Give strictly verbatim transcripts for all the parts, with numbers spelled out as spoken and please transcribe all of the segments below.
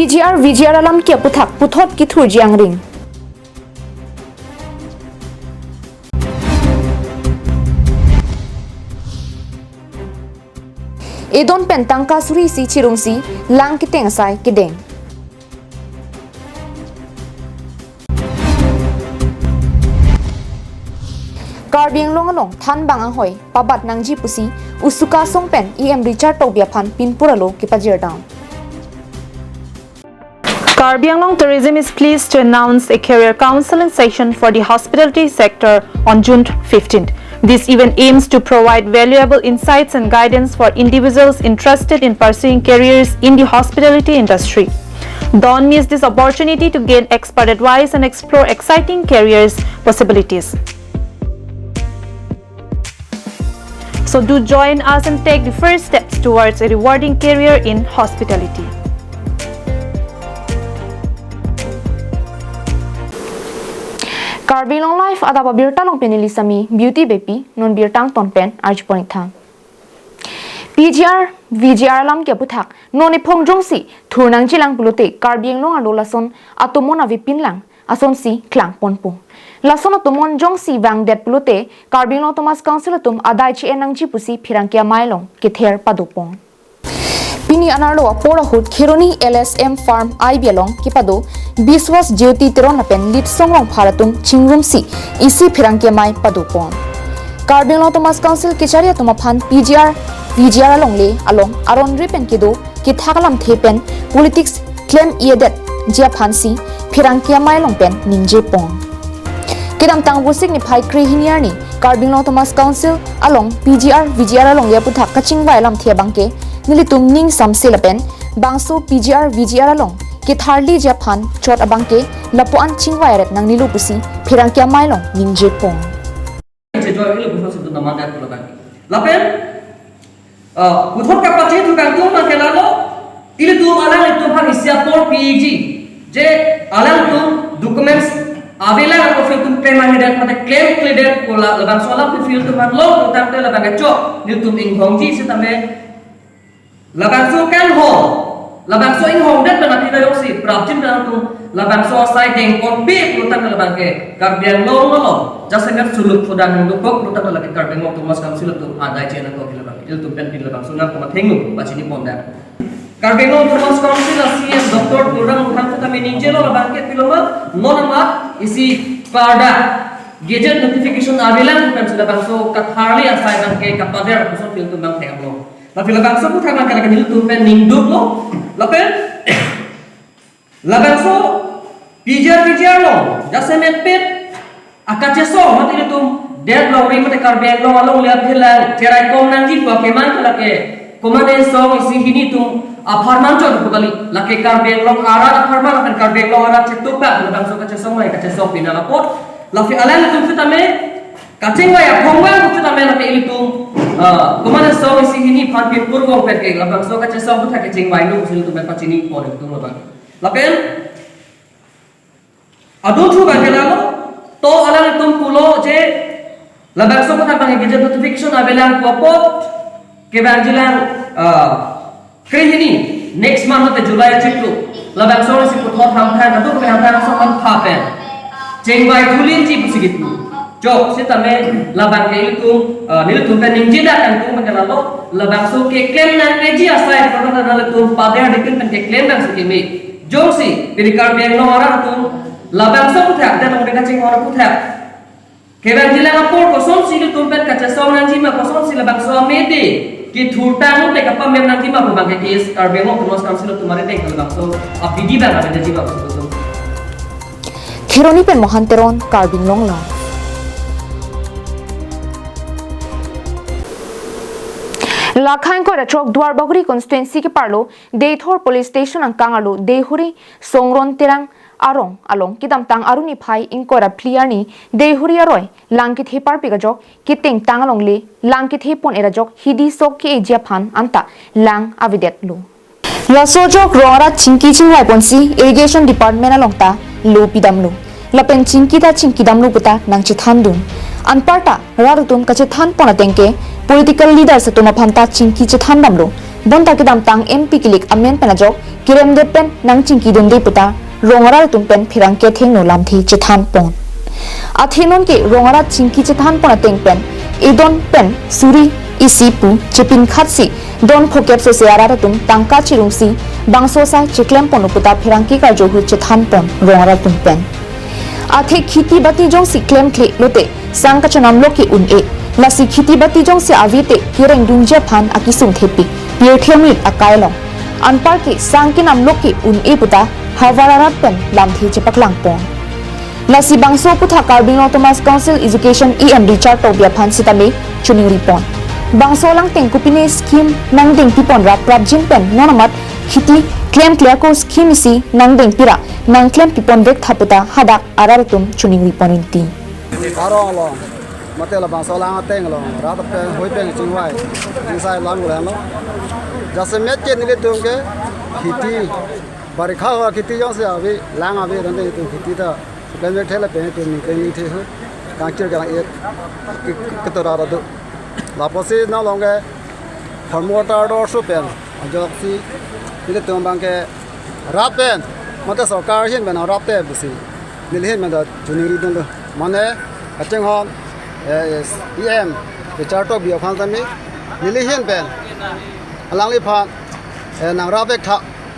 P G R V G R alam ke aputhak puthot kethurji angring. Edon pen tangka suri isi chirumsi lang keteng asai kedeng. Karbi Anglong along thanbang ahoi pabat nangji pusi Usuka asong pen E M Richard Tokbi aphan pinpur alo kepajir dam. Karbi Anglong Tourism is pleased to announce a career counseling session for the hospitality sector on June fifteenth. This event aims to provide valuable insights and guidance for individuals interested in pursuing careers in the hospitality industry. Don't miss this opportunity to gain expert advice and explore exciting careers possibilities. So do join us and take the first steps towards a rewarding career in hospitality. Karbi Anglong Live adap abirta along pen neli Sami Beauty Beypi, non birta angton pen arjupon-ik tha. P G R V G R alam ke aputhak non ephong jongsi thur nangjilang pulote Karbi Anglong arlo lason atomon avepin lang asonsi klangponpo. Lason atomon jongsi vangdet pulote Karbi Anglong Autonomous Council atum adai che-en nangji pusi pherangke amei along kether padopon. Pini anerlo apor ahut Kheroni L S M Farm I B along kepado Biswas Jyoti Teron lapen Litsong Rongphar atum chingrumsi isi pherangke amei padopon. Karbi Anglong Autonomous Council kechari atum aphan P G R V G R alongle along aron ri pen kedo kethak alamthe pen politics klem-i-edetji aphansi pherangke amei along pen ningjepon. Kedamtang Vosik niphai krehini arni Karbi Anglong Autonomous Council along P G R V G R alongle aputhak kachingvai alamthe abangke nelitum ning samse lapen bangso P G R V G R along ketharliji aphan chot abangke lapu-an chingvai aret nangnelo pusi pherangke amei along ningjepon. Chejor ilo buso situ naman dat pulo kan. Lapen, ah, puthot kapachini thu kangtung abangke lalo, ilitum alanglitum aphan isi apor piji. Je alangtum documents avelang ako ilitum payment hedet mate claim kledet ko la, labangso alam ilitum aphan long tangte labang kechok, ilitum inghongji setame labangso kanghong, labangso inghongdet pen aphi ta jongsi prapjin pen atum labangso asai dengponpe pulo tangte labangke Karbi Anglong along jasemet suluk phudan dokok pulo tangte lake Karbi Anglong Autonomous Council atum adai che-en nangkok ke labang. Ilitum pen pin labangso nangtum athengno pachinipondet. Karbi Anglong Autonomous Council a C E M Doctor Tuliram Ronghang setame ningjelo labangke pilo ma non amat isi pada gazette notification avelang pensi labangso katharli asai abangke kapader puson ilitum abang thek-amlo. Lapen labangso aputhak abangke lake nelitum pen ningduklo. Lapen labangso P G R V G R along jasemet pet akachesong mate ilitum det longri mate Karbi Anglong alongle aphi lang cheraikom nangji pu akeman ke lake komatne song isi hini atum apharman chot pu kali, lake Karbi Anglong arat apharman lapen Karbi Anglong arat chetupak labangso kachesong mai kachesong pina apot lapen alangtum setame kachingvai aphongvang setame lake ilitum, ah, komatne song isi hini aphan pinpur vong pen ke labangso kachesong aputhak kachingvai nung ilitum pen pachinipon ilitum labang. Lapen adun thu abangke lalo, to alangtum pulo je labangso aputhak abang gazette notification avelang pu apot kevangjilang, ah, krehini next month te July achiklo labangso isi puthot hamphang adu kami hamphang so ham pha pen chingvai thulinji pusi gitu. Chok setame labangke ilitum, ah, nelitum pen ningjedak kangtung abangke lalo, labangso keklem nangji asai pen ilitum pader dipin pen keklem nangsi keme. Jongsi pini Karbi Anglong arat atum labangso aputhak, dan ong deka chinghon aputhak kevangjilang apor kosonsi ilitum pen kachesong nangjima, kosonsi labangso amede kethurtang pen kapamem nangjima pu abangke case Karbi Anglong Autonomous Council atum arideng labangso abidi abang avedet jima pu atum. Kheroni pen Mohan Teron, Karbi Anglong Live. Lakha ingkoi ra throk Duarbagori constituency keparlo Deithor Police Station angkang arlo Deihori Songron Terang arong along kedamtang arni phai ingkoi ra phli arni Deihori aroi lang kethe parpik ajok ketengtang alongle lang kethe pon-et ajok hidi sok ke-eji aphan anta lang avedetlo. Laso ajok rong arat chingki chingvai ponsi Irrigation Department along ta lo pidamlo. Lapen chingki ta chingkidamlo puta nangchethandun. Anparta rat atum kachethan pon ateng ke political leaders atum aphan ta chingki chethandamlo. Bonta kedamtang M P kilik amen pen ajok keremdet pen nangchingkidunde puta rong arat atum pen pherangke athengno lamthe chethanpon. Athe nonke rong arat chingki chethanpon ateng pen edon pen suri isi pu chepinkhatsi don phokep sose arat atum tangka chirungsi bangso asai cheklemponlo puta pherangke karjo ahut chethanpon rong arat atum pen. Athe kheti bati jongsi klemkle lote sang kachanamlo ke un-e. Lasi kheti bati jongsi ave te kerengdunji aphan akesung thepik pirthe amrit akai along. Anparke sang kenamlo ke un-e puta havar arat pen lamthe chepaklangpon. Lasi bangso aputhak Karbi Anglong Autonomous Council Education E M Richard Tokbi aphan sitame choningripon. Bangso alangteng kopine scheme nangdengpipon ra prapjin pen non amat kheti klemkle ako scheme isi nangdengpi ra nangklempiponvek tha puta hadak arat atum choningripon rinti. Arong along, mate labangso alang ateng along, rat pen hui pen chingvai, chingsai alam gulang lo. Jasemet ke nelitum ke kheti, barikha hua kheti jongsi ave, lang ave, tangte itum kheti ta, sukan jek thela pen itum ningkan ningthe hu, kangchir kang-et, ke, ke, ketora radu. Lapusi nang along ke, farm water do su pen, ajoksi, nelitum abang ke, rat pen, mate sorkar ahin pen rat te pusi. Neli ahin pen ta choningridunlo. Mane, kachinghon, eh, E M, Richard Tokbi aphan tame, neli ahin pen, alangliphan, eh, nangrapvek tha,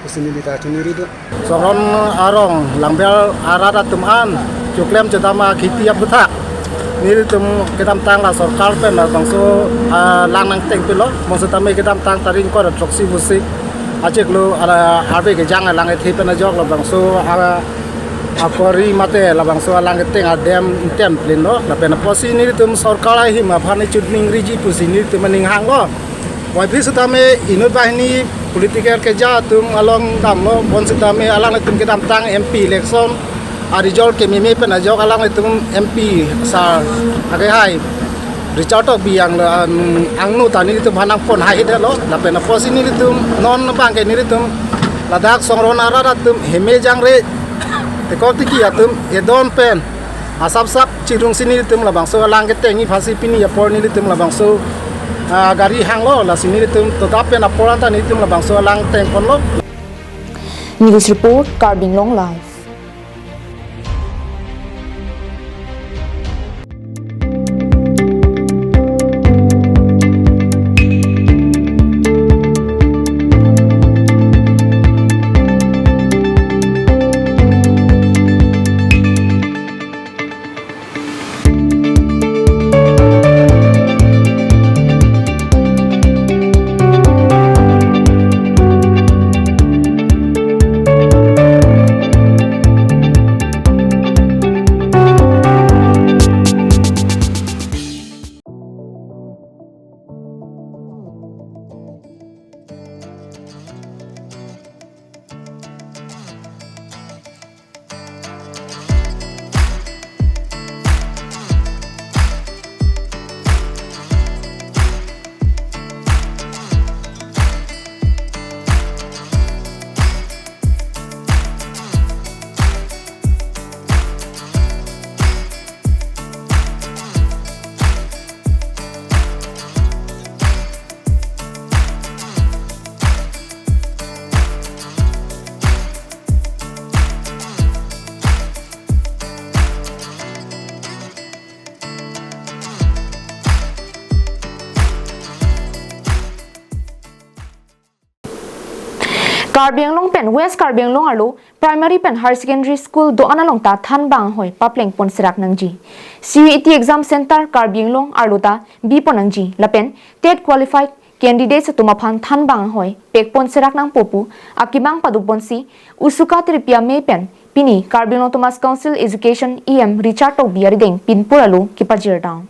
pusi neli ta choningridun. Songron arong, Langbel arat atum an, choklem chodam akheti aputhak. Nelitum kedamtang la sorkar pen labangso, ah, lang nangtengpilo, bonsitame kedamtang tarik ingkoi ra throksi pusi. Achiklo ala arve kejang alang ethe pen ajok labangso, ah, akori mate labangso alang keteng adem intem plin lo, lapen apotsi nelitum sorkar ahim aphan choningriji pusi nelitum aning hanglo. Wai phi sitame inut banghini political keja atum along damlo, bonsitame alanglitum kedamtang M P election a-result kememe pen ajok alanglitum M P sar ake hai Richard Tokbi yang le, um, angno ta nelitum aphan nangpon hai hidetlo, lapen apotsi nelitum non abang ke nelitum ladak Songron arat atum heme jangre teko tiki atum edon pen asapsap chirungsi nelitum labangso alang ketengji aphansi pini apor nelitum labangso, ah, gari hanglo, lasi nelitum todap pen apor anta nelitum labangso alang tengponlo. News report, Karbi Anglong Live. Karbi Anglong pen West Karbi Anglong arlo Primary pen Higher Secondary School do-an along ta thanbang anghoi paplengpon serak nangji. C U E T exam center Karbi Anglong arlo ta bipon nangji lapen TET qualified candidates atum aphan thanbang anghoi pekpon serak nangpo pu akemang padoponsi Usuka Tiripia amei pen pini Karbi Anglong Autonomous Council Education E M Richard Tokbi arideng pinpur alo kepajir dam.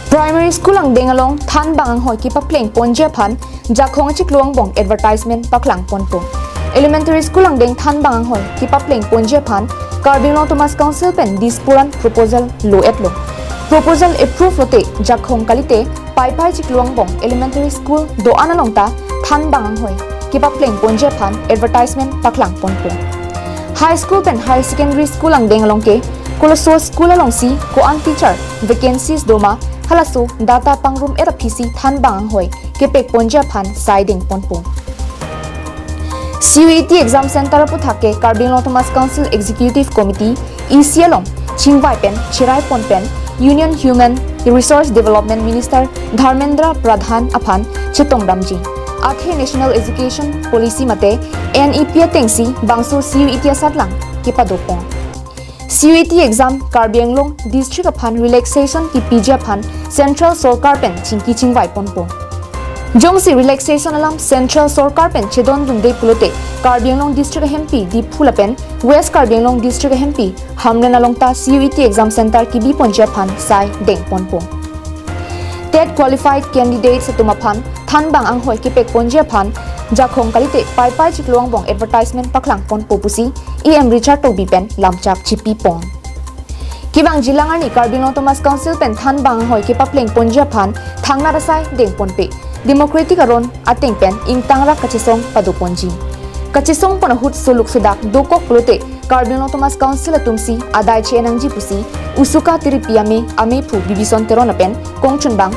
Primary School angdeng along thanbang anghoi kepaplengponji aphan Jakhong achiklo angbong advertisement paklangponpo. Elementary School angdeng thanbang anghoi kepaplengponji aphan Karbi Anglong Autonomous Council pen Dispur an proposal lo-etlo. Proposal approve lote Jakhong kalite Paipai achiklo angbong Elementary School do-an along ta thanbang anghoi kepaplengponji aphan advertisement paklangponpo. High School pen Higher Secondary School angdeng along ke koloso school alongsi ko-an teacher vacancies doma halaso data pangrum-et aphisi thanbang anghoi kepekponji aphan sai dengponpo. C U E T exam center aputhak ke Karbi Anglong Autonomous Council Executive Committee, E C along chingvai pen cheraipon pen Union Human Resource Development Minister Dharmendra Pradhan aphan chetongdamji. Athe National Education Policy mate N E P atengsi bangso C U E T asatlang kepadopon. C U E T exam Karbi Anglong district aphan relaxation kipiji aphan Central Sorkar pen chingki chingvaiponpo. Jongsi relaxation alam Central Sorkar pen chedondunde pulote Karbi Anglong district ahempi Diphu lapen West Karbi Anglong district ahempi Hamren along ta C U E T exam center kibiponji aphan sai dengponpo. TET qualified candidates atum aphan thanbang anghoi kepekponji aphan jakong kalite paipai chiklo angbong advertisement paklangponpo pusi E M Richard Tokbi pen lamchak chipipon. Kevangjilang arni Karbi Anglong Autonomous Council pen thanbang anghoi kepaplengponji aphan thangnat asai dengponpe, democratic aron ateng pen ingtangrak kachesong padoponji. Kachesongpon ahut soluk sodak dokok pulote Karbi Anglong Autonomous Council atumsi adai che-en nangji pusi Usuka Tiripi Ame, Amephu Bibison Teron lapen kongchunbang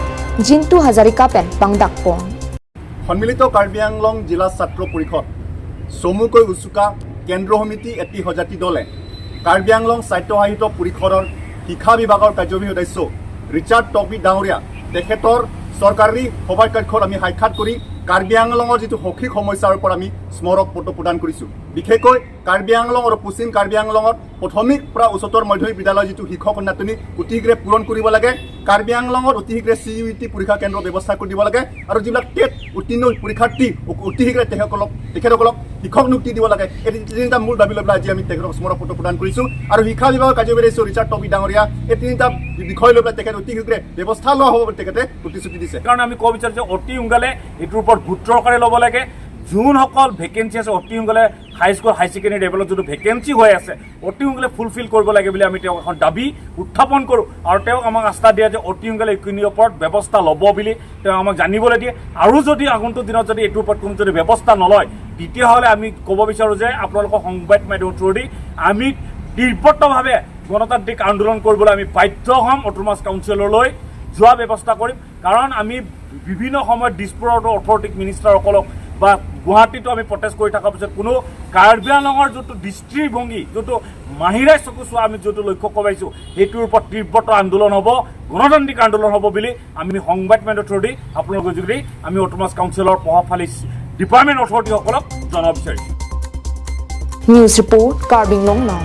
Jintu Hazarika pen pangdakpon. সন্মিলিত কাৰ্বি আংলং জিলা ছাত্ৰ পৰিষদ চমুকৈ উচুকা কেন্দ্ৰ সমিতি এটি সজাতি দলে কাৰ্বি আংলং স্বায়ত্তশাসিত পৰিষদৰ শিক্ষা বিভাগৰ কাৰ্যবাহী সদস্য ৰিচাৰ্ড টকবি ডাঙৰীয়া তেখেতৰ চৰকাৰী সভাকক্ষত আমি সাক্ষাৎ কৰি কাৰ্বি আংলঙৰ যিটো শৈক্ষিক সমস্যাৰ ওপৰত আমি স্মাৰক পত্ৰ প্ৰদান কৰিছোঁ। বিশেষকৈ কাৰ্বি আংলং আৰু পশ্চিম কাৰ্বি আংলঙত প্ৰাথমিক পৰা উচ্চতৰ মাধ্যমিক বিদ্যালয়ৰ যিটো শিক্ষক নাটনি অতি শীঘ্ৰে পূৰণ কৰিব লাগে। কাৰ্বি আংলঙত অতি শীঘ্ৰে চি ইউ ই টি পৰীক্ষা কেন্দ্ৰ ব্যৱস্থা কৰি দিব লাগে আৰু যিবিলাক টেট উত্তীৰ্ণ পৰীক্ষাৰ্থী অ- অতি শীঘ্ৰে তেখেতসকলক তেখেতসকলক শিক্ষক নিযুক্তি দিব লাগে। এই তিনিটা মূল দাবী লৈ পেলাই আজি আমি তেখেতক স্মাৰক পত্ৰ প্ৰদান কৰিছোঁ আৰু শিক্ষা বিভাগৰ কাৰ্যবাহী সদস্য ৰিচাৰ্ড টকবি ডাঙৰীয়া এই তিনিটা বিষয় লৈ পেলাই তেখেত অতি শীঘ্ৰে ব্যৱস্থা লোৱা হ'ব বুলি তেখেতে প্ৰতিশ্ৰুতি দিছে। কাৰণ আমি ক'ব বিচাৰোঁ যে অতি সোনকালে এইটোৰ ওপৰত গুৰুত্ব সহকাৰে ল'ব লাগে। যোনসকল ভেকেঞ্চি আছে অতি সোনকালে হাই স্কুল হাই ছেকেণ্ডেৰী লেভেলত যিটো ভেকেঞ্চি হৈ আছে অতি সোনকালে ফুলফিল কৰিব লাগে বুলি আমি তেওঁক এখন দাবী উত্থাপন কৰোঁ আৰু তেওঁক আমাক আস্থা দিয়ে যে অতি সোনকালে এইখিনিৰ ওপৰত ব্যৱস্থা ল'ব বুলি তেওঁ আমাক জানিবলৈ দিয়ে। আৰু যদি আগন্তুক দিনত যদি এইটোৰ ওপৰত কোনো যদি ব্যৱস্থা নলয় তেতিয়াহ'লে আমি ক'ব বিচাৰোঁ যে আপোনালোকৰ সংবাদ মাধ্যমৰ থ্ৰুৱেদি আমি তীব্ৰতাভাৱে গণতান্ত্ৰিক আন্দোলন কৰিবলৈ আমি বাধ্য হ'ম। অট'নমাছ কাউন্সিললৈ যোৱা ব্যৱস্থা কৰিম। কাৰণ আমি বিভিন্ন সময়ত দিছপুৰৰ অথৰিটিক মিনিষ্টাৰসকলক বা গুৱাহাটীতো আমি প্ৰটেষ্ট কৰি থকাৰ পিছত কোনো কাৰ্বি আংলঙৰ যিটো দৃষ্টিভংগী, যিটো মাহিৰাই চকু চোৱা আমি যিটো লক্ষ্য কৰিছোঁ, সেইটোৰ ওপৰত তীব্ৰতৰ আন্দোলন হ'ব, গণতান্ত্ৰিক আন্দোলন হ'ব বুলি আমি সংবাদ মেলৰ থ্ৰুৱেদি আপোনালোকৰ যোগেদি আমি অট'নমাছ কাউন্সিলৰ প্ৰভাৱশালী ডিপাৰ্টমেণ্ট অথৰিটিসকলক জনাব বিচাৰিছোঁ। News report, Karbi Anglong Now.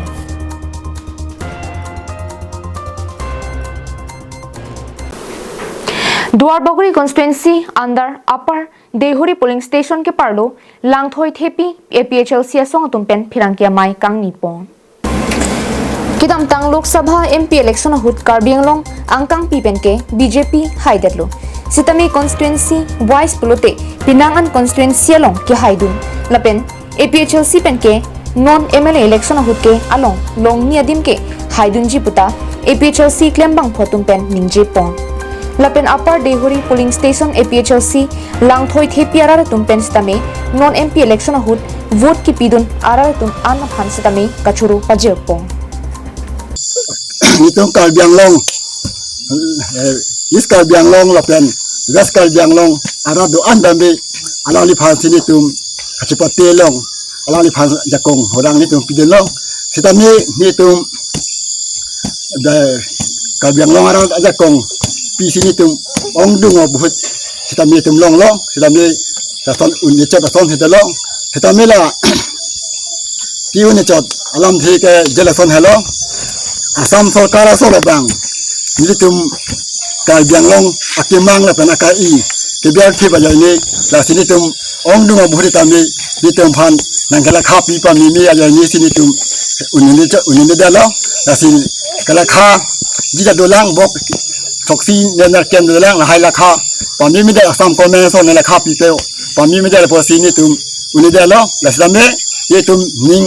Duarbagori constituency under Upper Deihori polling station keparlo Langthoi Thepi A P H L C asong atum pen pherangke amei kangnipon. Kedamtang Lok Sabha M P election ahut Karbi Anglong angkangpi penke B J P haidetlo. Sitame constituency wise pulote penang an constituency along kehaidun. Lapen A P H L C penke non M L A election ahut ke along longni adim ke haidunji puta A P H L C klembangphu atum pen ningjepon. Lapen Upper Deihori polling station A P H L C Langthoi Thepi arat atum pen sitame non M P election ahut vote kepidun arat atum an aphan sitame kachoro pajirpon. Nelitum Karbi Anglong, eh, East Karbi Anglong lapen West Karbi Anglong arat do-an dambe alangliphan si nelitum kachepate long, alangliphan jakong horang nelitum pidun long. Sitame nelitum da Karbi Anglong arat ajakong pisi nelitum ongdung o bahut sitame nelitum long long, sitame lason un-echot ason sita long. Sitame la ti un-echot alamthe ke je lason helo. Assam sorkar asolo bang nelitum Karbi Anglong akemang lapen akai kebiar thi baja ini lasi nelitum ongdung o bahut sitame nelitum aphan nangkelakha pi pameme aja ini si nelitum unini cha unini dalo lasi kelakha jija dolang bok thoksi nenar ken dolang lahai lakha pameme de Assam government so ne lakha pi pe pameme de po si nelitum uni dalo lasi dame nelitum ning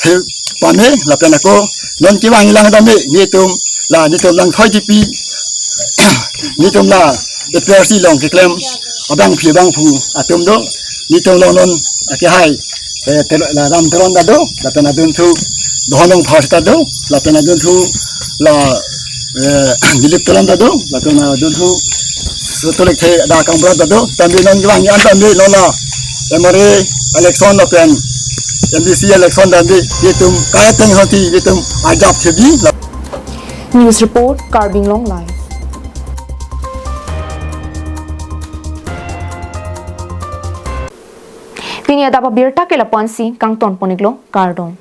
the pame lapen ako non kevang ilang dame nelitum la nelitum Langthoi Thepi nelitum la A P H L C along keklem abangpi abangphu atum do nelitum along non akehai eh, Ter- la Ram Teron ta do lapen adunthu Dohonong Phar ta do lapen adunthu la eh, Dilip Teron ta do lapen adunthu Sutulik the da kang berat do, tambi non gelang an tambi non la. M R A election lapen M D C election tambi itum kai teng hati itum ajab thebi. News report, Karbi Anglong Live. Pini adap abirta ke lapu-ansi kangton pon-iklo, kardom.